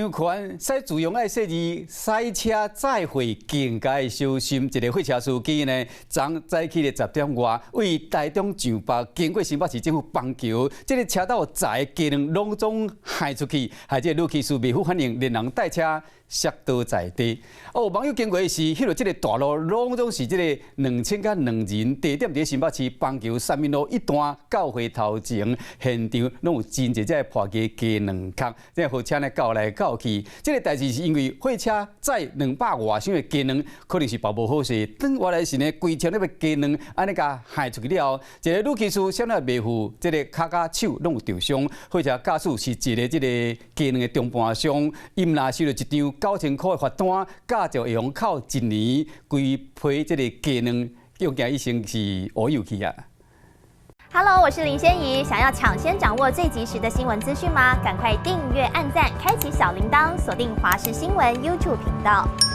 張寬駛自用愛設置賽車載貨更加小心。一个貨車司機呢，昨早起的10點外，為台中上北經過新北市政府板橋，這个車道載雞卵攏總害出去，害這个女騎士袂赴反應，連人帶車摔倒在地。哦，網友經過時，翕著這个大路攏總是這个2000佮兩人，地點佇新北市板橋三民路一段教會頭前，現場攏有真濟隻破雞雞卵殼，這個貨車呢轎來轎去，這个代誌是因為貨車載200外箱的雞卵，可能是包無好勢，轉彎來時呢，規車咧欲雞卵按呢共害出去了後，一个女騎士啥物袂赴，這个跤佮手攏有著傷，貨車駕駛是一个這个雞卵的中盤商，伊毋若收著一張9000箍的罰單，駕照會予扣一年，規批這个雞卵，用驚醫生是烏有去啊。 Hello，我是林仙怡。想要搶先掌握最及時的新聞資訊嗎？趕快訂閱、按讚、開啟小鈴鐺，鎖定華視新聞 YouTube 頻道。